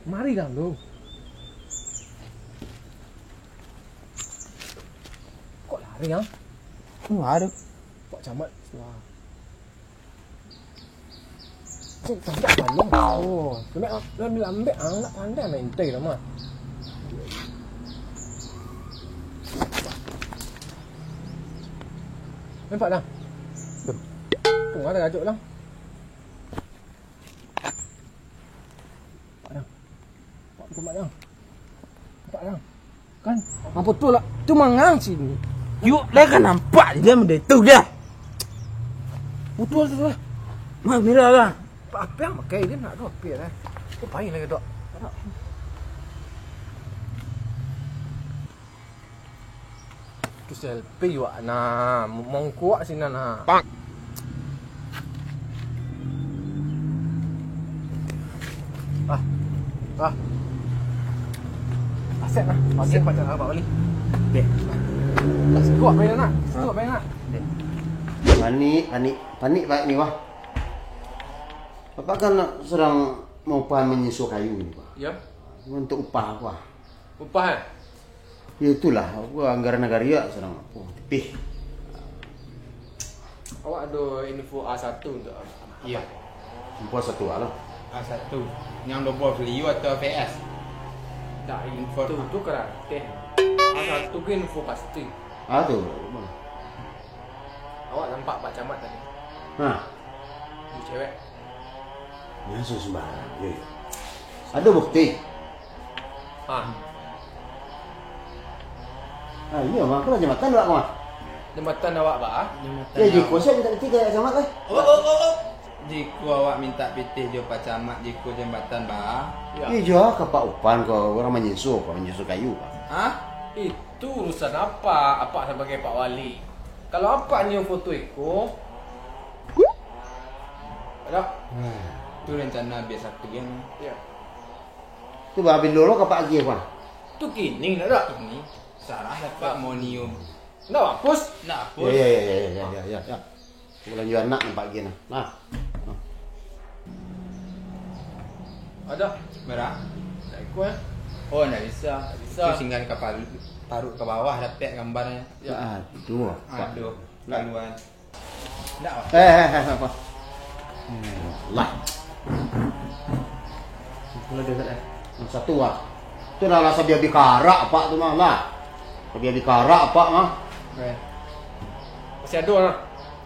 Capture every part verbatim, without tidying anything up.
Mari kan lu. Kok lari, ah? Kok lari? Pak Camat. Wah. Cik, tambah balong. Oh, lambek, lambek, lambek, ah, nak pandai main intai lah, mah. Nampak dah? Tuh. Tuh, ada gajuk lah. Nampak dah. Nampak tu, Mak, dah. Nampak dah. Kan? Apa tu lah? Tu mangang sini. Yuk, dah kan nampak dia benda tu dah. Betul tu lah. Mah, mira lah. Apa yang pakai dia nak tu, apa lah? Tu pain lagi, Dok. Tu selfie juga, nah, mongkok sinan, nah. Pak. Ah. Ah. Aset lah. Aset. Aset macam apa ni? Deh. Lah, sikuat main nak. Sikuat main nak. Deh. Panik, panik, panik banget ni, wah. Bapak kan sedang mau upah menyusu kayu ni, Pak. Ya. Untuk upah apa? Upah, eh? Ya itulah, apa, anggaran nagari ya sedang apa, tipih. Awak ado info A satu untuk apa? Iya. Info A satu lah. A satu. Yang lobo Flio atau V S? Tak, info tu, tu karate. A satu ke info pasti. Ah, tu. Awak nampak Pak Camat tadi? Hah? Di cewek. Jangan sembarang, yo, yo. Ada bukti? Ah. Ah, iya, mah. Aku lah jambatan awak, mah. Jambatan awak, bah? Jambatan. Ya, jiko awak. Saya minta pitih ka Camat lah. Oh, oh, oh, oh. Jiko awak minta pitih jo Pak Camat, jiko jambatan, bah? Ya. Iya, jo, ka Pak Upan, ka urang manyinso, ka manyinso kayu, bah. Hah? Itu urusan apak, apak sabagai Pak Wali. Kalau apak nyium foto iko, Dak? Tu rencana biasa tu kan. Iyo. Tu babilo lo ka Pak Haji, Pak? Tu kini, dak, dak? Kini. Sarah dapat mau nyium. Ndak hapus? Ndak hapus. Ya, ya, ya. Bulan juta nak nampak gini. Nah. Ada. Merah. Ndak ikut, eh? Oh, ndak bisa. Ndak bisa. Tu tinggal ka paru-, taruh ka bawah, dapek gambarnya. Ya. Ah, tu, Pak. Aduh, kaluan. Ndak, Pak. Eh, eh, eh, apa? Hmm, lah. Satu lah. Tu lah, lah sabia bikarak, Pak, tu mah, lah. Sabia bikarak, Pak, mah. Oke. Masih ada, nah.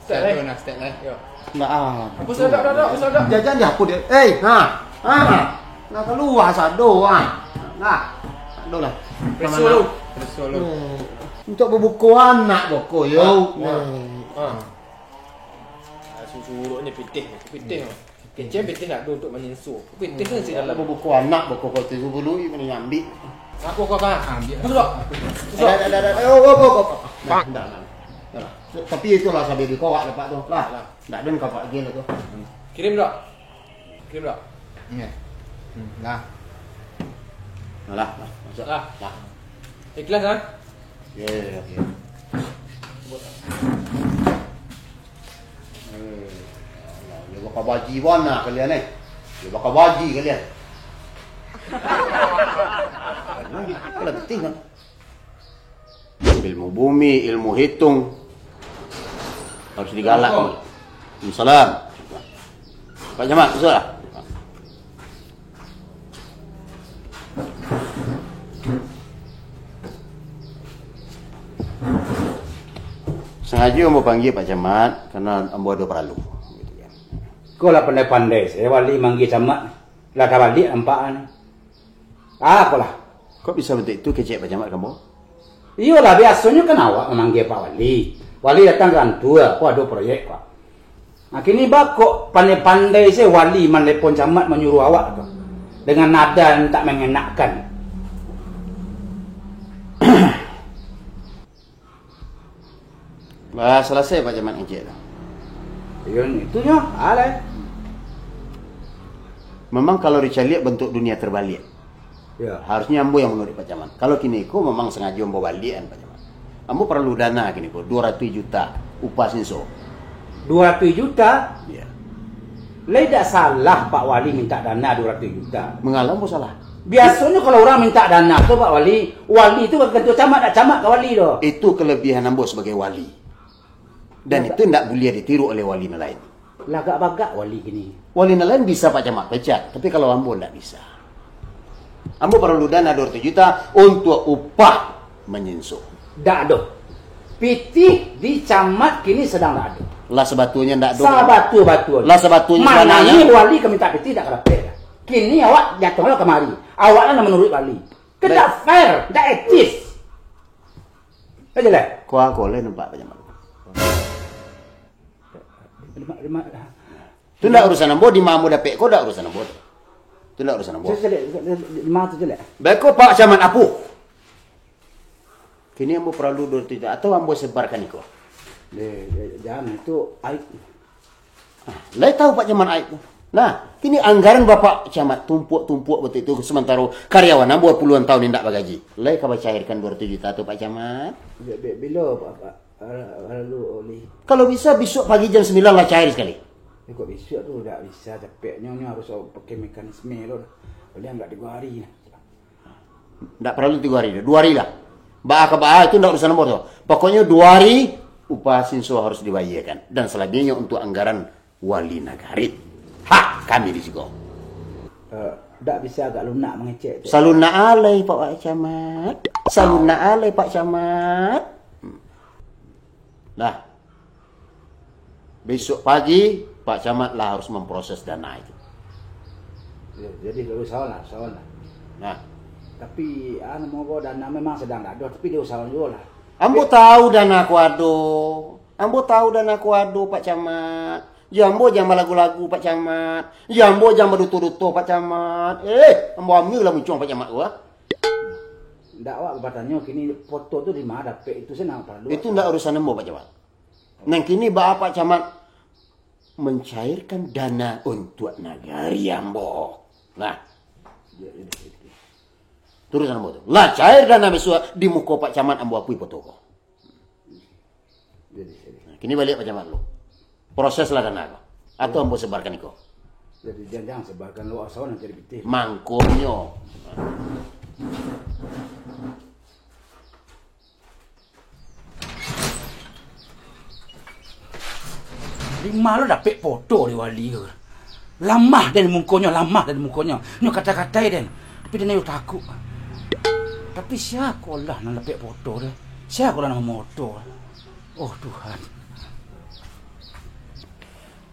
Step, eh. Masih ada, nah, step, eh. Yo. Ndak, ah. Hapus dah, dah, dah, hapus dah. Jangan dihapus dia. Eh, ha. Ha. Nah, kaluar sado, ah. Nah. Sado lah. Preso lu. Preso lu. Hmm. Untuk babuko anak boko, yo. Wah, wah. Nah. Ha. Ah, su-, suruknyo pitih, pitih. Hmm. Kecek pitih nak ado untuk manyinso. Pitih kan sih dalam. Babuko anak, boko kau tu dulu, i manyambik. Aku kau kan? Ambil. Masuk, Dok. Masuk. Dah, dah, dah, dah. Oh, oh, oh, oh. Dah, dah, dah. Dah lah. Tapi itulah sabia bikarak dapat tu. Lah. Lah. Ndak ado kapak lagi lah tu. Kirim, Dok. Kirim, Dok. Iya. Hmm, lah. Alah, lah, masuk. Lah. Lah. Ikhlas, ah? Ya, ya, ya, ya. Eh, ya, ya, bakal baji bana kalian, eh. Ya, bakal baji kalian. Alah, penting kan. Ilmu bumi, ilmu hitung. Harus digalak. Assalamualaikum. Waalaikumsalam. Pak Camat, masuklah. Sangajo ambo panggia Pak Camat, karano ambo ado paralu. Ko lah pandai-pandai, sajo wali manggia camat. Lah tabaliak nampak ni. Ah, apolah. Kok bisa bantuak itu kecek Pak Camat ka ambo? Iyolah, biasonyo kan awak mamanggia Pak Wali. Wali datang ka antua, ko ado proyek, Pak. Nah, kini ba kok pandai-pandai se wali manelepon camat manyuruah awak tu, dengan nada yang tak mengenakkan. Lah salasai Pak Camat ngecek tu. Iyo, itunyo, alai. Memang kalau dicaliak bentuk dunia terbalik. Ya. Harusnyo ambo yang manuruik Pak Camat. Kalau kini ko memang sangajo ambo baliak kan Pak Camat. Ambo paralu dana kini ko, duo ratuih juta upah sinso. Duo ratuih juta? Ya. Lai dak salah Pak Wali minta dana dua ratus juta. Mangala ambo salah? Biasonyo kalau urang minta dana tu, Pak Wali, wali tu ka kantua camat, dak camat ka wali doh. Itu kelebihan ambo sabagai wali. Dan itu ndak buliah ditiru oleh wali nan lain. Lagak bagak wali kini. Wali nan lain bisa Pak Camat pecat, tapi kalau ambo ndak bisa. Ambo paralu dana dua ratus juta untuak upah manyinso. Dak ado. Pitih di camat kini sadang dak ado. Lah sabatunyo ndak ado. Sabatua-batuanyo. Lah sabatunyo sabananyo. Mananyo wali ka minta pitih dak ka dapek. Kini awak datang lah kamari. Awak lah nan manuruik wali. Kan dak fair, dak etis. Aja lah. Kua ko lai nampak Pak Camat. Lima, lima. Tu ndak urusan ambo, di ma ambo dapek ko ndak urusan ambo tu. Tu ndak urusan ambo. Cek, cek, cek, cek, lima tu, cek, cek. Beko Pak Camat apo? Kini ambo paralu dua ratus juta atau ambo sebarkan iko? Deh, deh, jangan, itu aib. Ah, lai tahu Pak Camat aib tu. Nah, kini anggaran Bapak Camat tumpuak-tumpuak batua itu, sementara karyawan ambo puluhan tahun indak bagaji. Lai ka bacairkan dua ratus juta tu, Pak Camat? Be-, be-, bilo, Pak, Pak? Hal-, halalu oleh. Kalau bisa, bisuak pagi jam sambilan lah cair sakali. Eh, kok bisuak tu dak bisa, capeknyo, nyo harus pakai mekanisme lo. Oleh anggak tigo hari lah. Ndak paralu tigo hari, duo hari lah. Baa ka baa, itu ndak urusan ambo tu. Pokoknyo duo hari, upah sinso harus dibayarkan. Dan salabiahnyo untuak anggaran wali nagari. Hak kami di siko. Eh, dak bisa agak lunak mangecek tu. Salunak alai, Pak Camat. Salunak alai, Pak Camat. Hmm. Nah. Besok pagi, Pak Camat lah harus memproses dana itu. Ya, jadi usahawan lah, usahawan lah. Nah. Tapi, anu, monggo dana memang sadang dak ado, tapi diusahawan juo lah. Ambo tahu dana ko ado. Ambo tahu dana ko ado, Pak Camat. Yo, ambo jan balagu-lagu, Pak Camat. Yo, ambo jan baduto-duto, Pak Camat. Eh, ambo ambiak lah muncuang Pak Camat ko, ah. Ndak, awak batanyo kini foto tu di ma dapek, itu sajo nan paralu. Itu ndak urusan ambo, Pak Camat. Nan kini baa Pak Camat mancairkan dana untuak nagari ambo. Nah. Tu urusan ambo tu. Lah cair dana bisuak di muko Pak Camat, ambo akui foto ko. Jadi, jadi. Nah, kini baliak Pak Camat dulu. Proseslah dana ko. Atau ambo sebarkan iko. Jadi, jan-, jangan sebarkan lo asal nanti dipitih. Mangkonyo. Di ma lo dapek foto di wali ko. Lamah den mukonyo, lamah den mukonyo. Nyo kata-katai den. Tapi den ayo takuk. Tapi sia ko lah nan dapek foto tu? Sia ko lah nan mamoto? Oh, Tuhan.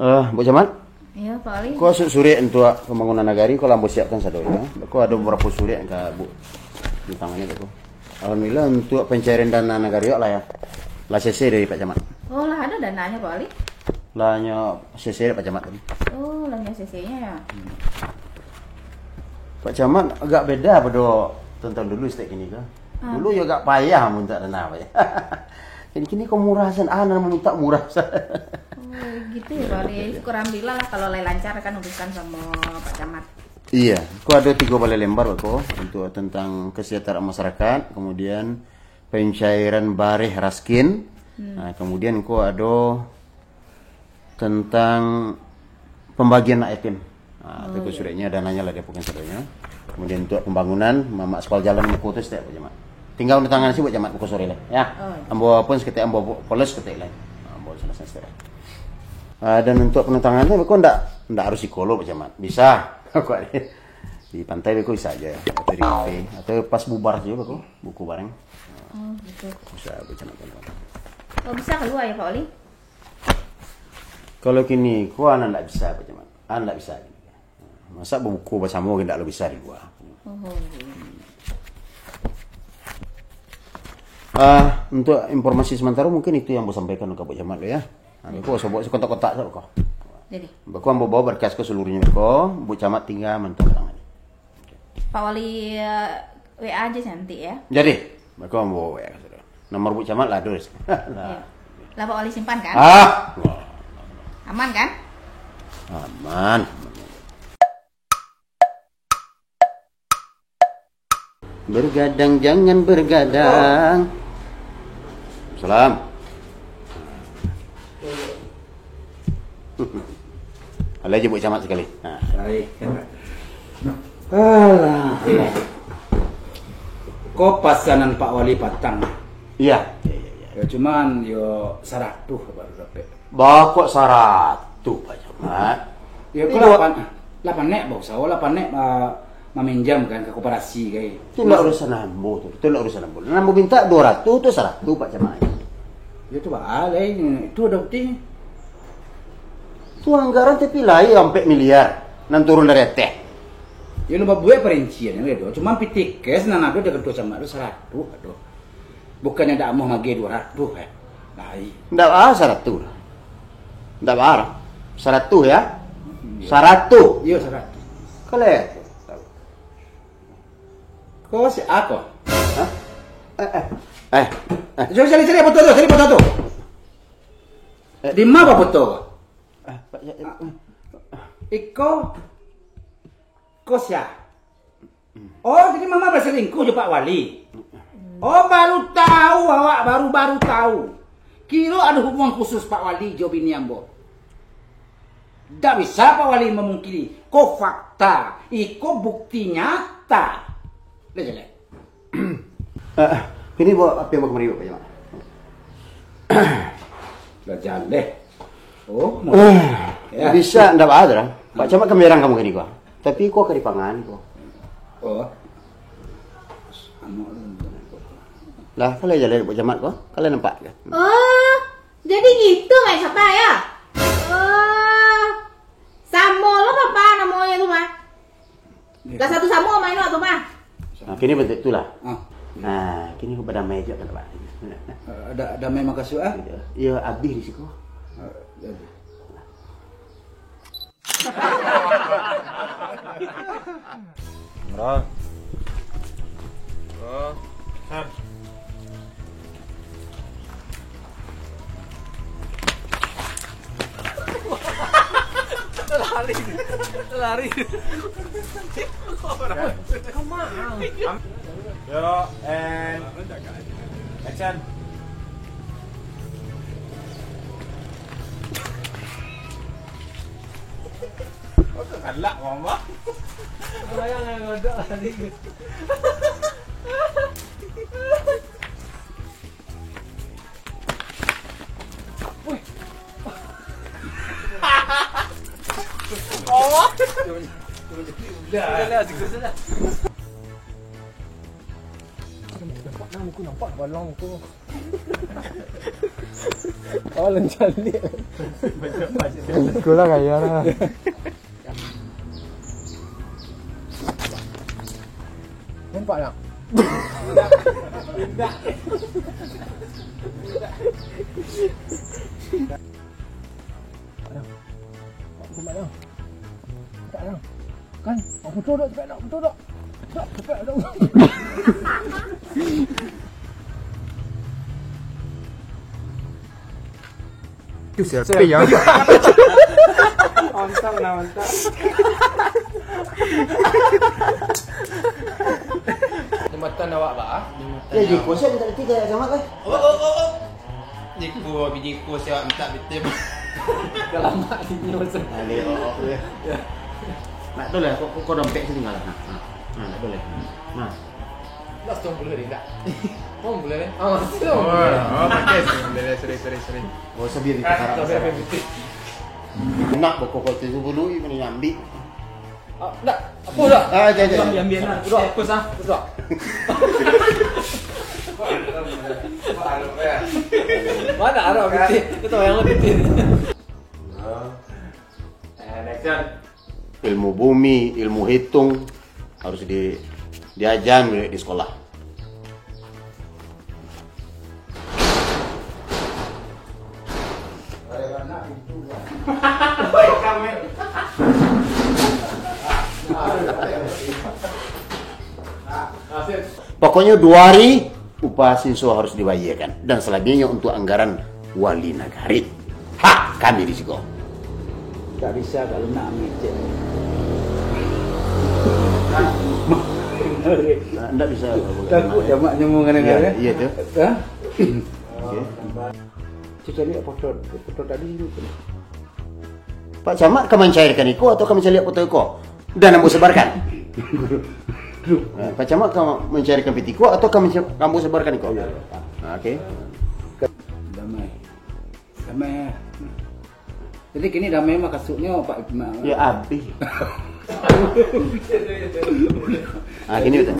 Eh, Buk Camat? Iyo, Pak Wali. Ko su-, surek untuak pambangunan nagari, ko lah ambo siapkan sadonyo. Ko ado babarapo surek ka Buk di tangannyo ko. Alhamdulillah, untuak pancairan dana nagari, yo lah, yo. Lah selesai dari Pak Camat. Oh, lah ado dananyo, Pak Wali? Lah nyo selesai dari Pak Camat tadi. Oh, lah nyo selesai nyo, yo? Hmm. Pak Camat agak beda pado tahun-tahun dulu, stek kini ko. Ah. Dulu yo agak payah mamintak dana, Pak, yo. Kini-kini ko murah san, ah, nan mamintak murah san. Oh, gitu ya, Pak Wali. Iya, iya. Syukur, alhamdulillah lah, kalau lai lancar kan urusan samo Pak Camat. Iya, ko ado tigo balai lembar ko, untuk tentang kesejahteraan masyarakat, kemudian pencairan bareh raskin, hmm, nah, kemudian ko ado tentang pambagian anak yatim. Ha, tu ko sureknyo, dananyo lah diapokan sadonyo. Kemudian untuak pambangunan, mamak aspal jalan muko tu stek, Pak Camat. Tingga tanda tangan se, Pak Camat, muko sore lah, yo. Oh, iyo. Ambo pun saketek, ambo po-, polos saketek lah. Ha, ambo selesai stek. Ha, dan untuak penanda tanganan tu, ko ndak, ndak harus siko lo, Pak Camat. Bisa. Ko di, di pantai ko bisa aja, atau di kafe, atau pas bubar sajo ko, buku bareng. Oh, gitu. Bisa, Pak Camat. Oh, bisa kalua yo, Pak Wali? Kalau kini ko, anak ndak bisa, Pak Camat. Anak ndak bisa. Masa babuko basamo kan ndak lo bisa di lua. Oh. Ah, untuk informasi sementara mungkin itu yang ambo sampaikan ka Buk Camat lo, yo. Ah, beko, sobok kontak-kontak sajo ko. Jadi. Beko ambo bao berkas ko seluruhnyo ko, Buk Camat tingga mantang tangan. Pak Wali, eh, W A aja nanti yo. Jadi, beko ambo W A sajo. Nomor Buk Camat lah, terus. Lah. Iyo. Lah, Pak Wali simpan kan? Ah. Aman kan? Aman. Bergadang jangan bergadang. Salam. Lai jemuk camat sakali. Nah. Baik. Alah. Ko pasanan Pak Wali patang. Iya. Ya, cuman yo saratuh baru dapek. Bah, kok saratuh, Pak Camat? Ya, ko lapan, lapan nek, Bang Sawo, lapan nek, ah, maminjam kan ka koperasi, kai. Itu ndak urusan ambo tu. Itu ndak urusan ambo. Nan ambo minta dua ratus tu saratuh, Pak Camat. Ya, tu baa lai, itu ado bukti. Tu anggaran tapi lai ampek miliar nan turun dari ateh. Ya, lu babuek perincian, ya, do. Cuman pitih cash nan ado di kantua camat tu saratuh, aduh. Bukannyo ndak amuah mageh dua ratus, eh. Lai. Ndak baa saratuh. Ndak baa. Saratuh, ya? Iya. Saratuh. Iya, saratuh. Kalek. Ko si A ko? Hah? Eh, eh. Eh, eh. Cari, cari, cari foto tu, cari foto tu. Eh. Di ma foto ko? Eh, Pak, ya, ya. Iko, ko sia? Oh, jadi mama basalingkuh jo Pak Wali? Oh, baru tahu awak, baru-baru tahu. Kiro ado hubungan khusus Pak Wali jo bini ambo. Ndak bisa Pak Wali mamungkiri. Ko fakta, iko bukti nyata. Lah jaleh. Eh, kini bawa api ambo kamari, Pak Camat. Lah jaleh. Oh, mau. Eh, ya. Bisa ndak baa tu, Pak Camat kan merang kamu kini ko. Tapi ko ka dipangan ko. Oh. Lah, kalau jaleh Pak Camat ko, kalau nampak ko. Oh, jadi gitu, Mak Sapa, ya? Oh, samo lo, Papa, namonyo tu, mah. Lah satu samo main waktu mah. Nah, kini bantuak tu lah. Ah. Nah, kini ko badamai juo kan, Pak? Eh, da-, damai makasuik, ah? Iyo, abih di siko. Eh, abih. Bro. Bro. San. Lari. Lari. Yo, and action. Galak, mama. Bayang yang ngodok tadi. Nampak lah muka, nampak balang muka. Oh, lencalik. Itulah gaya lah. Nampak tak? Indak. Indak. Indak. Mak, mak, mak. Tak, tak. Kan, aku tu dok, tak, tak, betul tak? Tak, tak, tak. Tu selfie ya. Mantap lah, mantap. Jambatan awak, Bah. Ya, di kosong tak tiga ya, Camat, eh? Oh, oh, oh, oh. Jiko, bini ko siap minta bitim. Kalamak sini masa. Nah, dia, oh, oh, ya. Ya. Nak tu lah, kok, kok, kok dompet sini malah. Nah, nah, nah, nak tu lah. Nah. Lah, setengah puluh ni, tak? Oh, boleh ni? Ah, masih tu. Oh, oh, pakai. Boleh, sorry, sorry, sorry. Oh, sabiar di Ah, katarak sabiar masalah. Putih. Nak bokok kau tu dulu, ini ambil. Ah, ndak. Apa dah? Ah, jangan, jangan. Ambil, ambil lah. Udah, fokus ah. Fokus ah. Mana arah putih? Itu yang putih. Eh, next one. Ilmu bumi, ilmu hitung harus di, diajar di sekolah. Pokoknyo dua hari upah sinso harus dibayarkan dan selebihnya untuk anggaran wali nagari. Hak kami di siko. Tak bisa kalau nak ngecek. Nah, ndak bisa. Takut Camat nyamu ngana-ngana. Iya, iya tu. Hah? Okey. Cari foto, foto tadi tu. Pak Camat ka mancairkan iko atau ka mancaliak foto iko? Dan ambo sebarkan. Eh, Pak Camat ka mancairkan piti iko atau ka manca-, ka ambo sebarkan iko? Ah, oke. Damai. Damai. Jadi kini damai mah kasuknyo Pak Hikmat. Ya abih. Ah, gini betul.